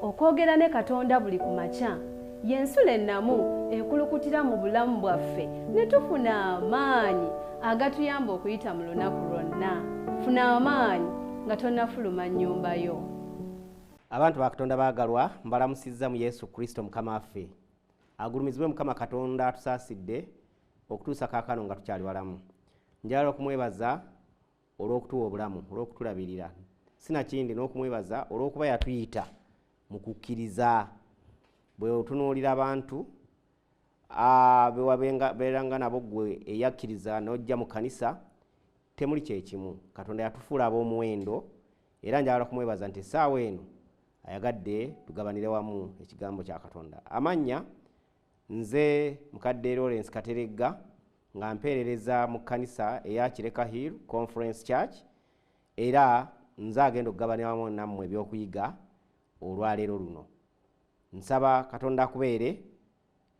Okwogera ne Katonda buli ku makya y'ensulo ennamu ekulukutira mu bulamu bwaffe ne tufuna amaanyi agatuyamba okuyita mu lunaku lwonna. Funa amaanyi nga tonnafuluma nnyumba yo. Abantu ba Katonda baagalwa, mbalamusizza mu Yesu Kristo Mukama waffe. Agulumizibwe Mukama Katonda atusaasidde okutuusa kaakano nga tukyali balamu. Njagala okumwebaza olw'okutuwa obulamu, olw'okutulabirira. Sinakindi n'okumwebaza olw'okuba yatuyita mu kukkiriza. Bwe otunuulira abantu bewabeeranga nabo ggwe eyakkiriza n'ojja mu kkanisa, temuli kyekimu. Katonda yatufuula ab'omuwendo, era njagala kumwebaza nti essaawa eno ayagadde tugabanire wamu ekigambo kya Katonda. Amannya nze Mukadde Lawrence Kateregga, nga mpeerereza mu kkanisa eya Kireka Hill Conference Church, era nze agenda okugabanira wamu nammwe ebyokuyiga olwaleero luno. Nsaba Katonda akubeere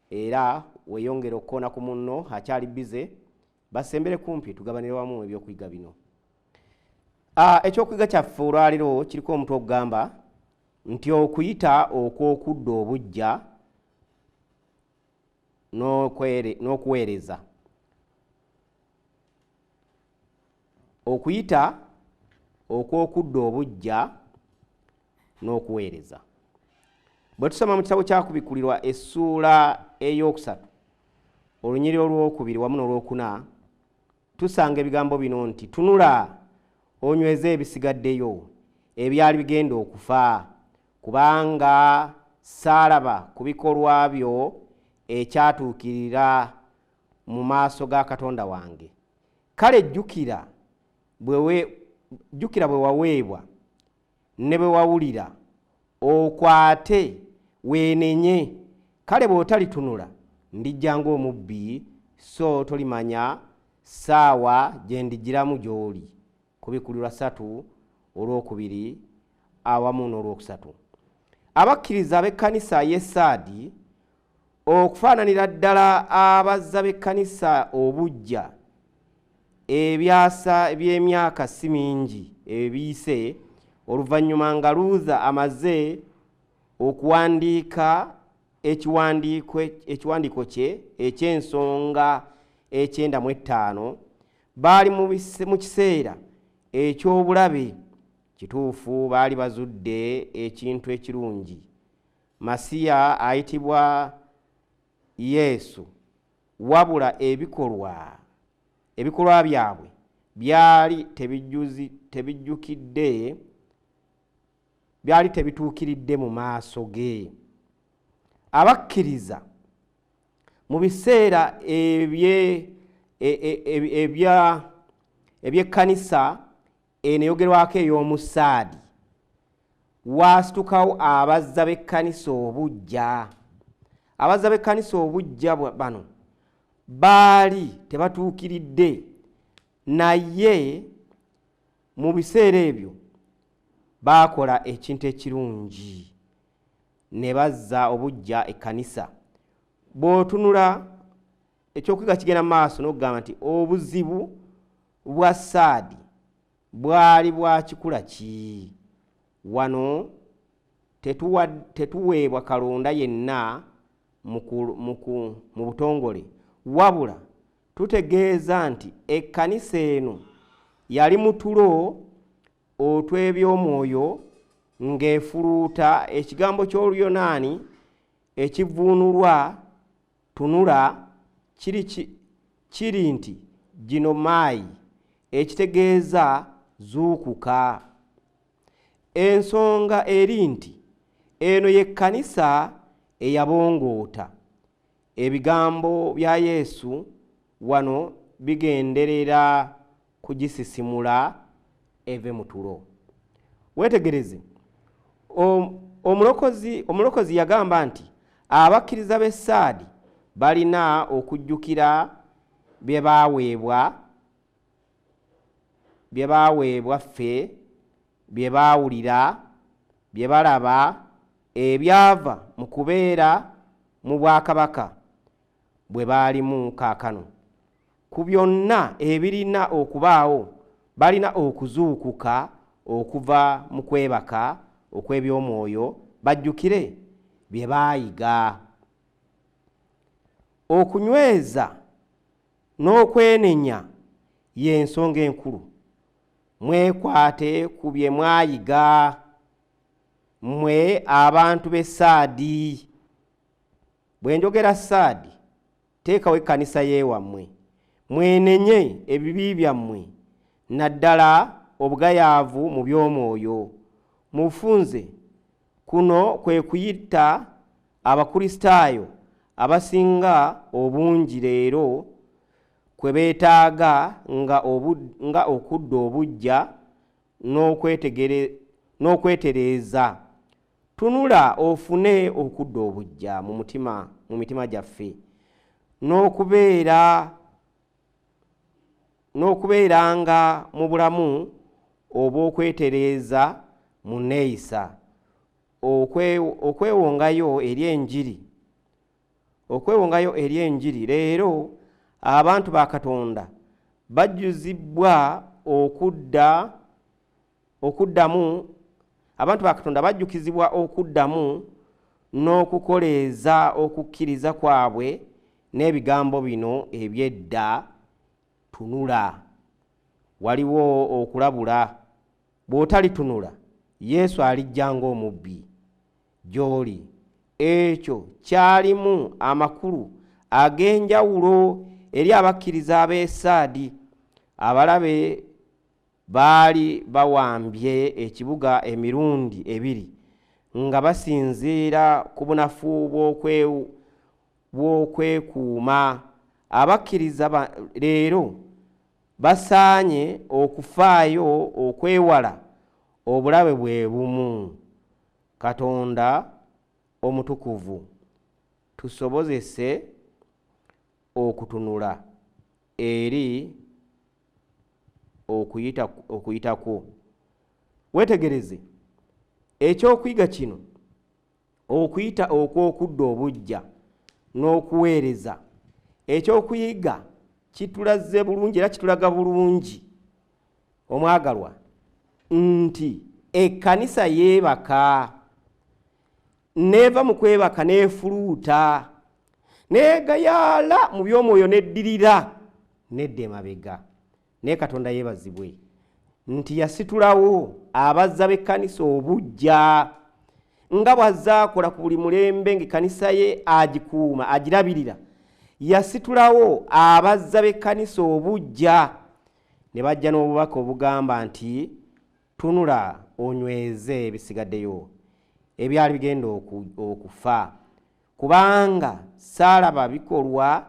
era weeyongere okukoona ku munno akyali bize, basembere kumpi tugabanire wamu ebyokuyiga bino. Ekyokuyiga kyaffe olwaleero kiriko omutwe ogugamba nti okuyita okw'okudda obuggya n'okuweereza. Okuyita okw'okudda obuggya n'okuweereza. Bwe tusoma mu kitabo kya Kubikkulirwa essuula ey'okusatu, olunyiriri olwokubiri wamu n'olwokuna, tusanga ebigambo bino nti tunula onyweze ebisigaddeyo ebyali bigenda okufa, kubanga saalaba ku bikolwa byo ekyatuukirira mu maaso ga Katonda wange. Kale jjukira bwe waweebwa ne bwe wawulira, okwate weenenye. Kale bw'otalitunula ndijja ng'omubbi, so tolimanya ssaawa gye ndigiramu gy'oli. Kubikkulirwa 3 olwokubiri awamu n'olwokusatu. Abakkiriza ab'ekkanisa y'e Saadi okufaananira ddala abazza b'ekkanisa obuggya ebyasa by'emyaka si mingi ebiyise, oluvannyuma nga Luther amaze okuwandiika ekiwandiiko kye eky'ensonga 95, baali mu kiseera eky'obulabe. Kituufu baali bazudde ekintu ekirungi. Masiya ayitibwa Yesu, wabula ebikolwa byabwe byali tebijjukidde, byali tebituukiridde mu maaso ge. Abakkiriza mu biseera eby'ekkanisa eno eyogerwako ey'omu Saadi, waasitukawo abazza b'ekkanisa obuggya. Abazza b'ekkanisa obuggya bano baali tebatuukiridde, naye mu biseera ebyo baakola ekintu ekirungi ne bazza obuggya ekkanisa. Bw'otunula ekyokuyiga kigenda mu maaso n'okugamba nti obuzibu bwa Saadi bwali bwa kikula ki? Wano tetuweebwa kalonda yenna mu butongole, wabula tutegeeza nti ekkanisa eno yali mu tulo otw'ebyomwoyo ng'efuluuta ekigambo ky'Oluyonaani ekivuunulwa tunula kiri nti ginomai, ekitegeeza zuukuka. Ensonga eri nti eno y'ekkanisa eyabongoota. Ebigambo bya Yesu wano bigenderera kugisisimula eve mu tulo. Weetegereze, omulokozi yagamba nti abakkiriza b'e Saadi balina okujjukira bye baaweebwa ffe, bye baawulira, bye balaba, ebyava mu kubeera mu bwakabaka bwe baalimu kaakano. Ku byonna ebirina okubaawo, balina okuzuukuka okuva mu kwebaka okw'ebyomwoyo Bajjukire bye baayiga. Okunyweza n'okwenenya y'ensonga enkulu. Mwekwate ku bye mwayiga mmwe abantu b'e Saadi. Bwe njogera Saadi, teekawo ekkanisa y'ewammwe. Mwenenye ebibi byammwe, naddala obugayaavu mu by'omwoyo. Mufunze kuno kwe kuyita Abakristaayo abasinga obungi leero kwe beetaaga nga okudda obuggya n'okwetereeza. Tunula ofune okudda obuggya mu mitima gyaffe n'okubeeranga mu bulamu obw'okwetereeza mu nneeyisa, okwewongayo eri enjiri. Okwewongayo eri enjiri. Leero abantu ba Katonda bajjuzibwa okuddamu, abantu ba Katonda bajjukizibwa okuddamu n'okukoleeza okukkiriza kwabwe n'ebigambo bino eby'edda. Tunula. Waliwo okulabula. Bw'otalitunula, Yesu alijja ng'omubbi gy'oli. Ekyo kyalimu amakulu ag'enjawulo eri abakkiriza ab'e Saadi. Abalabe baali bawambye ekibuga emirundi ebiri nga basinziira ku bunafu bw'okwekuuma. Abakkiriza leero basaanye okufaayo okwewala obulabe bwe bumu. Katonda omutukuvu tusobozese okutunula eri okuyitako. Weetegereze ekyokuyiga kino, okuyita okw'okudda obuggya n'okuweereza. Ekyokuyiga kitulaze bulungi era kitulaga bulungi omwagalwa nti ekkanisa yeebaka, neeva mu kwebaka n'efuluuta, n'egayaala mu by'omwoyo n'eddirira nedda emabega. Naye Katonda yeebazibwe nti yasitulawo abazza b'ekkanisa obuggya nga bw'azze akola ku buli mulembe ng'ekkanisa ye agikuuma agirabirira. Yasitulawo abazza b'ekkanisa obuggya ne bajja n'obubaka obugamba nti tunula onyweze ebisigaddeyo ebyali bigenda okufa, kubanga saalaba bikolwa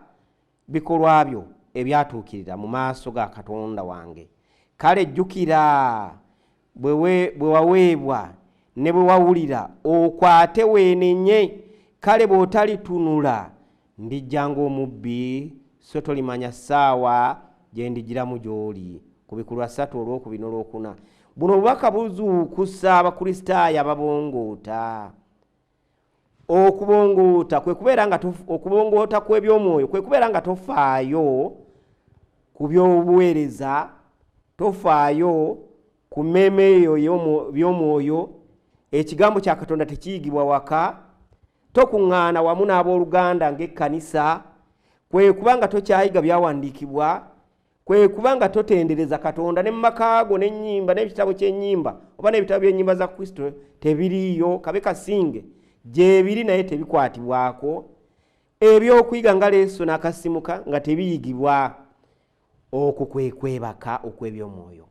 byo ebyatuukirira mu maaso ga Katonda wange. Kale jjukira bwe waweebwa ne bwe wawulira, okwate weenenye. Kale bw'otalitunula ndijja ng'omubbi, so tolimanya ssaawa gye ndigiramu gy'oli. Ku Bikulwa 3 olwokubiri n'olwokuna. Buno obubaka buzuukusa Abakristaayo ababongoota. Okubongoota kwe kubeera nga okubongoota kw'ebyomwoyo kwe kubeera nga tofaayo ku by'obuweereza, tofaayo ku mmeeme eyo by'omwoyo. Ekigambo kya Katonda tekiyigibwa waka, tokuŋŋaana wamu n'abooluganda ng'ekkanisa, kwe kuba nga tokyayiga byawandiikibwa, kwe kuba nga totendereza Katonda ne mu maka go n'ennyimba n'ekitabo ky'ennyimba oba n'ebitabo by'ennyimba za Kristo tebiriiyo, kabe kasinge gyebiri naye tebikwatibwako. Ebyokuyiga nga leeso n'akasimuka nga tebiyigibwa. Okwo kwe kwebaka okw'ebyomwoyo.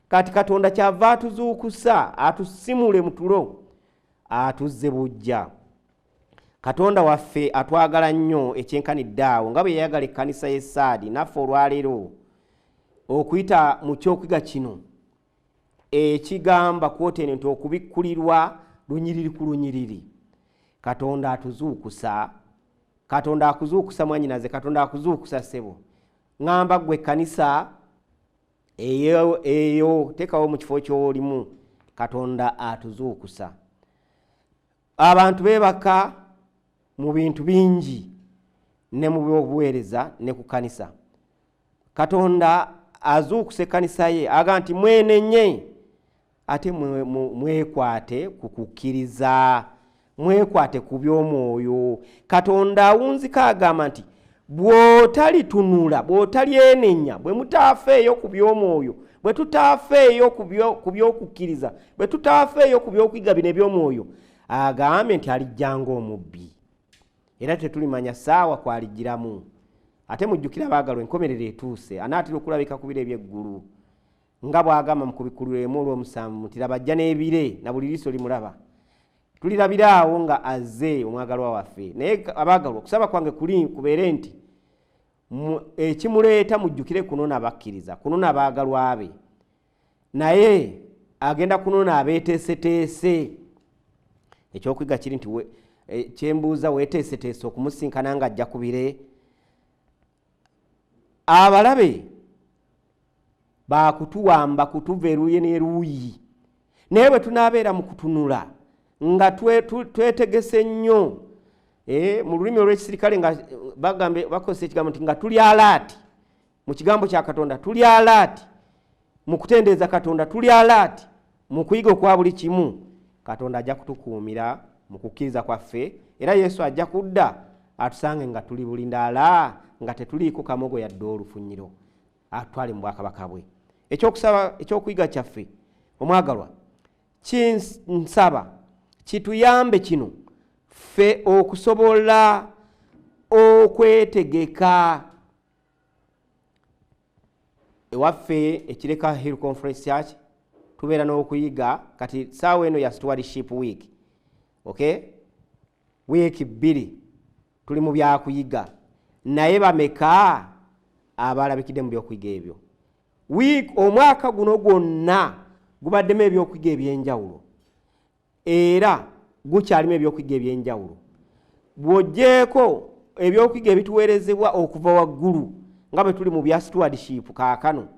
Kati Katonda kyava atuzuukusa, atusimule mu tulo, atuzze buggya. Katonda waffe atwagala nnyo ekyenkanidde awo nga bwe yayagala ekkanisa y'e Saadi naffe olwaleero okuyita mu kyokuyiga kino ekigamba kwotene nti okubikkulirwa lunyiriri ku lunyiriri. Katonda atuzuukusa, Katonda akuzuukusa mwannyinaze, Katonda akuzuukusa ssebo. Ŋŋamba ggwe ekkanisa eyo teekawo mu kifo ky'olimu, Katonda atuzuukusa. Abantu beebaka mu bintu bingi ne mu by'obuweereza ne ku kkanisa. Katonda azuukusa ekkanisa ye agamba nti mwenenye ate mwekwate ku kukkiriza. Mwekwate ku by'omwoyo. Katonda awunzika agamba nti bw'otalitunula, bw'otalyenenya, bwe mutaafeeyo ku by'omwoyo, bwe tutaafeeyo ku by'okukkiriza, bwe tutaafeeyo ku by'okuyiga bino eby'omwoyo, agambye nti alijja ng'omubbi, era tetulimanya ssaawa kwalijjiramu. Ate mujjukire abaagalwa, enkomerero etuuse, anaatera okulabika ku bire eby'eggulu, nga bw'agamba mu Kubikkulirwa 1:7 nti laba ajja n'ebire na buli liiso limulaba. Tulirabira awo nga azze omwagalwa waffe. Naye abaagalwa, okusaba kwange kuli kubeere nti ekimuleeta mujjukire kunona abakkiriza, kunona abaagalwa be, naye agenda kunona abeeteeseteese. Ekyokuyiga kiri nti kyembuuza, weeteeseteese okumusinkana nga ajja ku bire? Abalabe bakutuwamba kutuva eruuyi n'eruuyi, naye bwe tunaabeera mu kutunula nga twetegese nnyo, mu lulimi olw'ekisirikale nga bagambe, bakozesa ekigambo nti nga tuli alert mu kigambo kya Katonda, tuli alert mu kutendereza Katonda, tuli alert mu kuyiga okwa buli kimu, Katonda ajja kutukuumira mu kukkiriza kwaffe, era Yesu ajja kudda atusange nga tuli bulindaala, nga tetuliiko kamogo yadde olufunyiro, atwale mu bwakabaka bwe. Ekyokusaba, ekyokuyiga kyaffe omwagalwa, kinsaba kituyambe kino ffe okusobola okwetegeka. Ewaffe ekireka Hill Conference Church tubeera n'okuyiga kati saawa eno ya stewardship week, okay? Wiiki 2 tuli mu byakuyiga, naye bameka abalabikidde mu byokuyiga ebyo? Wiiki omwaka guno gwonna gubaddemu ebyokuyiga ebyenjawulo, era gukyalimu ebyokuyiga ebyenjawulo. Bw'oggyeeko ebyokuyiga ebituweerezebwa okuva waggulu nga bwe tuli mu bya stewardship kaakano,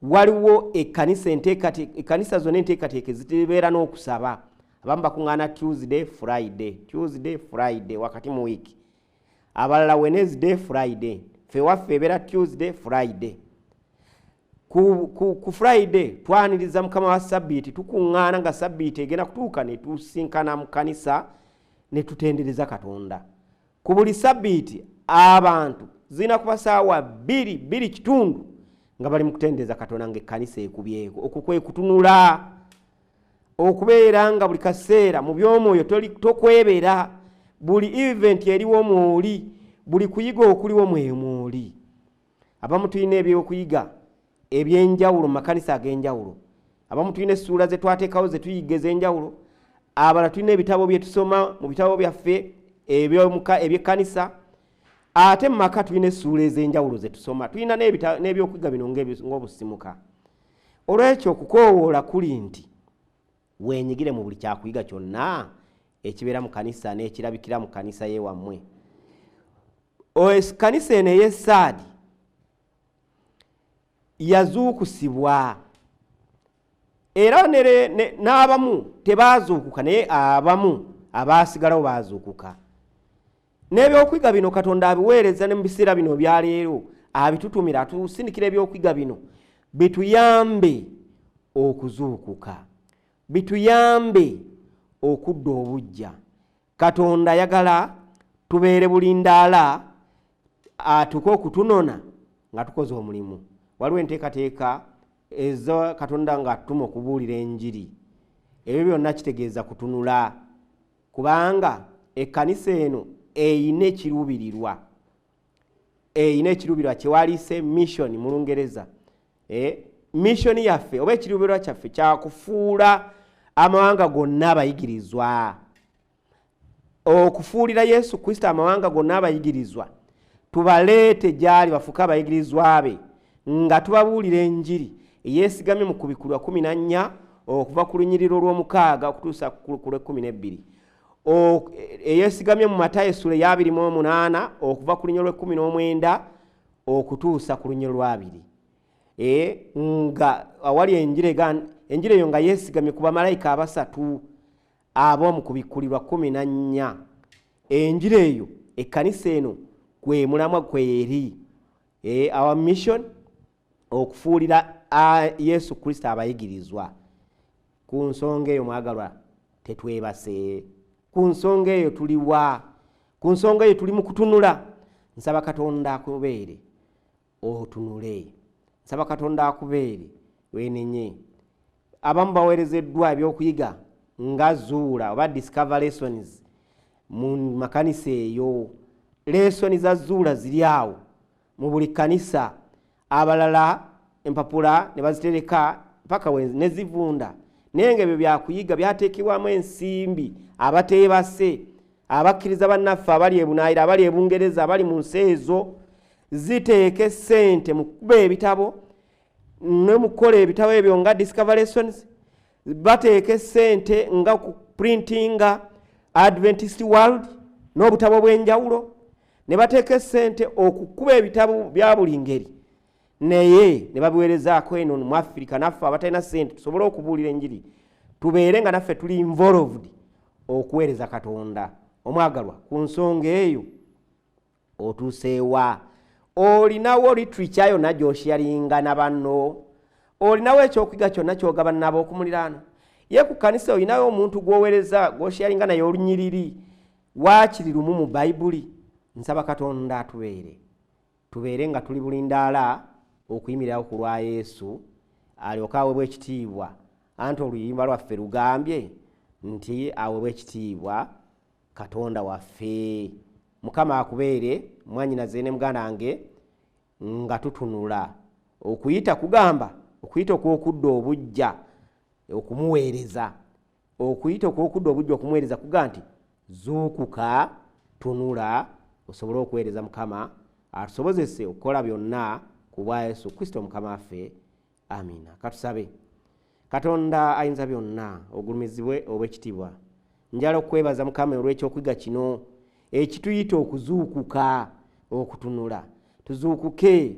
waliwo ekkanisa ekkanisa zonna enteekateeka zibeera n'okusaba. Abamu bakuŋŋaana Tuesday, Friday, Tuesday, Friday wakati mu wiiki, abalala Wednesday, Friday. Ffe waffe ebeera Tuesday, Friday. Ku Friday twaniriza Mukama wa Sabbiiti, tukuŋŋaana nga Sabbiiti egenda kutuuka ne tusinkana mu kkanisa ne tutendereza Katonda. Ku buli Sabbiiti abantu zirina kuba ssaawa 2, 2:15 nga bali mu kutendereza Katonda ng'ekkanisa ekubyeko. Okwo kwe kutunula, okubeera nga buli kaseera mu by'omwoyo tokwebera, buli event eriwo mw'oli, buli kuyiga okuliwo mwe mw'oli. Abamu tulina ebyokuyiga ebyenjawulo mu makanisa ag'enjawulo, abamu tulina essuula ze twateekawo ze tuyiga ez'enjawulo, abalala tulina ebitabo bye tusoma mu bitabo byaffe eby'ekkanisa, ate mu maka tulina essuula ez'enjawulo ze tusoma, tulina n'ebyokuyiga bino ng'obusimuka. Olwekyo okukoowoola kuli nti weenyigire mu buli kyakuyiga kyonna ekibeera mu kanisa n'ekirabikira mu kanisa y'ewammwe. Kanisa eno ey'Essaadi yazuukusibwa, era n'abamu tebaazuukuka, naye abamu abaasigalawo baazuukuka. N'ebyokuyiga bino Katonda abiweereza ne mu biseera bino ebya leero, abitutumira, atusindikira ebyokuyiga bino bituyambe okuzuukuka, bituyambe okudda obuggya. Katonda ayagala tubeere bulindaala, atuuke okutunona nga tukoze omulimu. Waliwo enteekateeka eza Katonda ng'atutuma okubuulira enjiri. Ebyo byonna kitegeeza kutunula, kubanga ekkanisa eno eyina ekiruubirirwa, eyina ekiruubirirwa kyewaliise mission mu Lungereza. Mission yaffe oba ekiruubirirwa kyaffe kyakufuula amawanga gonna abayigirizwa, okufuulira Yesu Kristo amawanga gonna abayigirizwa, tubaleete gy'ali bafuuke abayigirizwa be, nga tubabuulira enjiri eyeesigamye mu Kubikkulwa 14 okuva ku lunyiriri olw'omukaaga okutuusa ku lw'ekkumi n'ebbiri, eyeesigamye mu Matayo essula eya 28 okuva ku lunyiriri olw'ekkumi n'omwenda okutuusa ku lunyiriri lw'abiri. Nga awali enjiri enjiri eyo nga yeesigamye ku bamalayika abasatu ab'omu Kubikkulirwa 14. Enjiri eyo ekkanisa eno kwe mulamwa kweri. Our mission okufuulira Yesu Kristo abayigirizwa. Ku nsonga eyo mwagalwa tetwebase. Ku nsonga eyo tuliwa? Ku nsonga eyo tuli mu kutunula. Nsaba Katonda akubeere otunule, nsaba Katonda akubeere wenenye. Abamu baweerezeddwa ebyokuyiga nga Zuula oba Discover Lessons mu makanisa eyo. Lesoni za Zuula ziri awo mu buli kkanisa. Abalala empapula ne bazitereka paka ne zivunda, naye nga ebyo byakuyiga byateekebwamu ensimbi. Abateebase, abakkiriza bannaffe abali e Bunaayira, abali e Bungereza, abali mu nsi ezo, ziteeka essente mu kukuba ebitabo ne mu kukola ebitabo ebyo nga Discover Lessons. Bateeka essente nga ku printinga Adventist World n'obutabo bw'enjawulo, ne bateeka essente okukuba ebitabo bya buli ngeri, naye ne babiweerezaako eno mu Afirika. Naffe abatalina ssente tusobole okubuulira enjiri, tubeere nga naffe tuli involved okuweereza Katonda. Omwagalwa, ku nsonga eyo otuuseewa? Olinawo literature yonna gy'osharinga na banno? Olinawo ekyokuyiga kyonna ky'ogabana nabo okumuliraano? Ye ku kkanisa olinawo omuntu gw'oweereza gw'osharinga naye olunyiriri waakiri lumu mu Bayibuli? Nsaba Katonda atubeere, tubeere nga tuli bulindaala okuyimirirawo ku lwa Yesu, alyoke aweebwe ekitiibwa. Anti oluyimba lwaffe lugambye nti aweebwe ekitiibwa Katonda waffe. Mukama akubeere mwannyinaze ne muganda wange nga tutunula. Okuyita kugamba okuyita okw'okudda obujja okumuweereza, okuyita okw'okudda obujja okumuweereza kugamba nti zuukuka, tunula, osobole okuweereza Mukama, atusobozese okukola byonna ku bwa Yesu Kristo Mukama waffe. Amiina. Katusabe. Katonda ayinza byonna, ogulumizibwe obw'ekitiibwa. Njala okwebaza Mukama olw'ekyokuyiga kino ekituyita okuzuukuka, okutunula. Tuzuukuke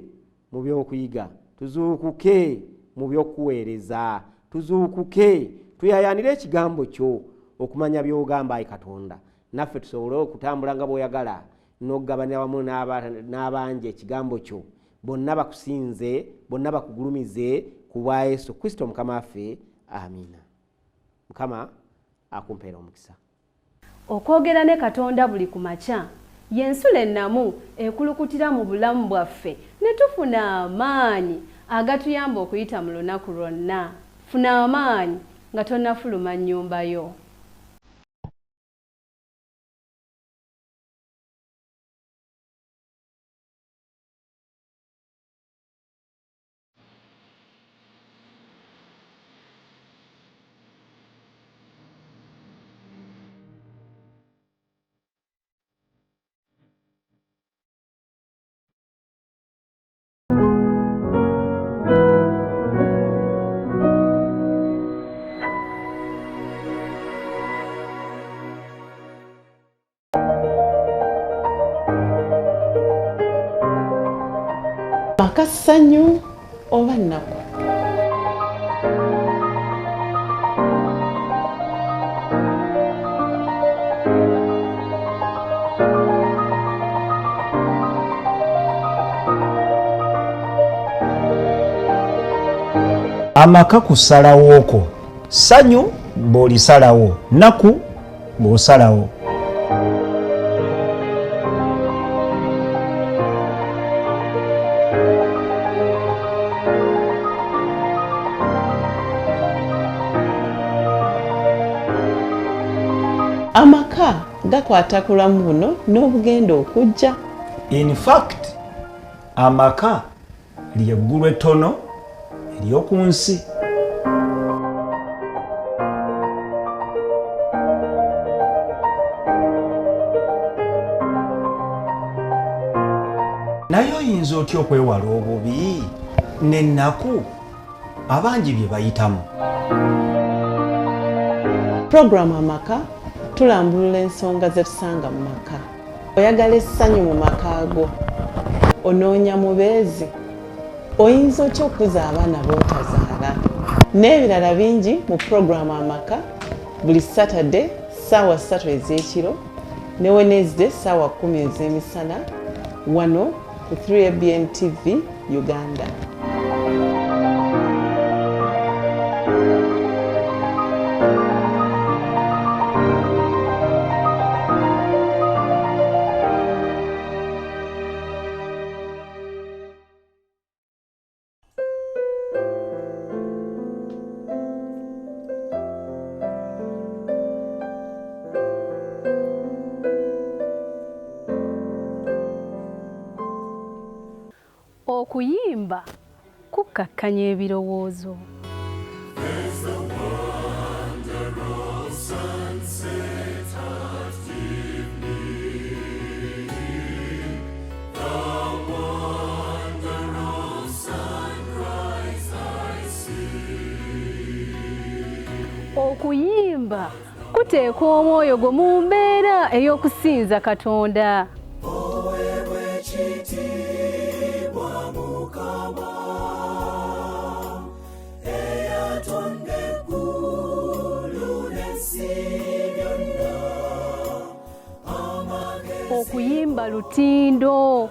mu by'okuyiga, tuzuukuke mu by'okuweereza, tuzuukuke tuyayaanire ekigambo kyo okumanya by'ogamba ayi Katonda, naffe tusobole okutambula nga bw'oyagala n'okugabanira wamu n'abangi ekigambo kyo. Bonna bakusinze, bonna bakugulumize ku bwa Yesu Kristo Mukama waffe. Amiina. Mukama akumpeera omukisa. Okwogera ne Katonda buli ku makya y'ensulo ennamu ekulukutira mu bulamu bwaffe ne tufuna amaanyi agatuyamba okuyita mu lunaku lwonna. Funa amaanyi nga tonnafuluma nnyumba yo. Maka ssanyu oba nnaku? Amaka kusalawo kwo, ssanyu bw'olisalawo, nnaku bw'osalawo. Amaka gakwata ku bulamu buno n'obugenda okujja. In fact, amaka ly'eggulu ettono ery'oku nsi. Naye oyinza otya okwewala obubi n'ennaku abangi bye bayitamu? Pulogulaamu Amaka tulambulula ensonga ze tusanga mu maka. Oyagala essanyu mu maka go? Onoonya mubeezi? Oyinza otya okukuza abaana b'otazaala? N'ebirala bingi mu pulogulaamu Amaka buli Saturday ssaawa 3 ez'ekiro ne Wednesday ssaawa 10 ez'emisana wano ku 3ABN TV Uganda. Okuyimba kukkakkanya ebirowoozo. Okuyimba kuteeka omwoyo gwo mu mbeera ey'okusinza Katonda. Okuyimba lutindo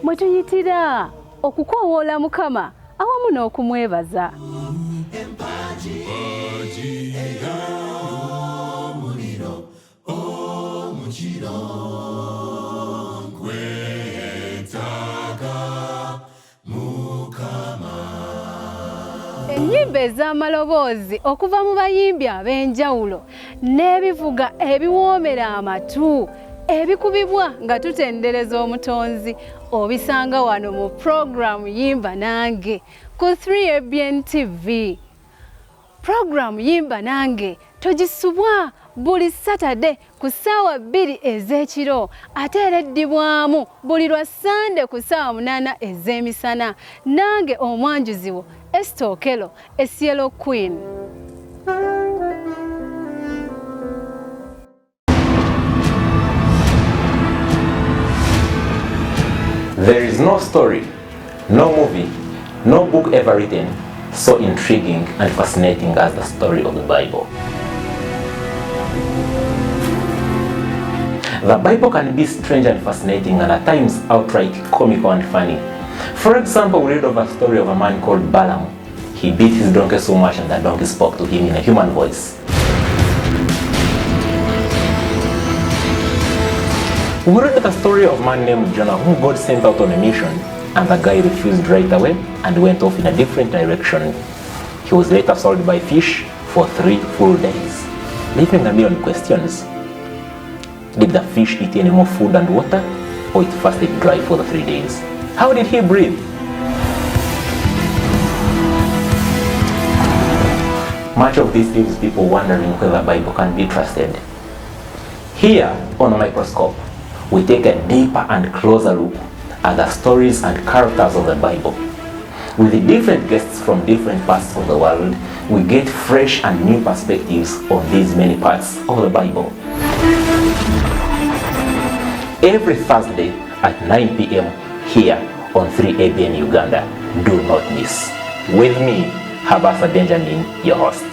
mwe tuyitira okukoowoola Mukama awamu n'okumwebaza. Ennyimba ez'amaloboozi okuva mu bayimbi ab'enjawulo n'ebivuga ebiwoomera amatu ebikubibwa nga tutendereza Omutonzi obisanga wano mu pulogulaamu Yimba Nange ku 3ABN TV. Pulogulaamu Yimba Nange togisubwa buli Saturday ku ssaawa 2 ez'ekiro ate era eddibwamu buli lwa Ssande ku ssaawa 8 ez'emisana. Nange omwanjuzi wo Esther Okello, Esielo Queen. There is no story, no movie, no book ever written so intriguing and fascinating as the story of the Bible. The Bible can be strange and fascinating and at times outright comical and funny. For example, we read of a story of a man called Balaam. He beat his donkey so much and the donkey spoke to him in a human voice. We read the story of a man named Jonah whom God sent out on a mission, and the guy refused right away and went off in a different direction. He was later swallowed by fish for 3 full days, leaving a million questions. Did the fish eat any more food and water, or it fasted dry for the 3 days? How did he breathe? Much of this leaves people wondering whether the Bible can be trusted. Here on a microscope, we take a deeper and closer look at the stories and characters of the Bible. With the different guests from different parts of the world, we get fresh and new perspectives on these many parts of the Bible. Every Thursday at 9 p.m. here on 3ABN Uganda. Do not miss. With me, Habaasa Benjamin, your host.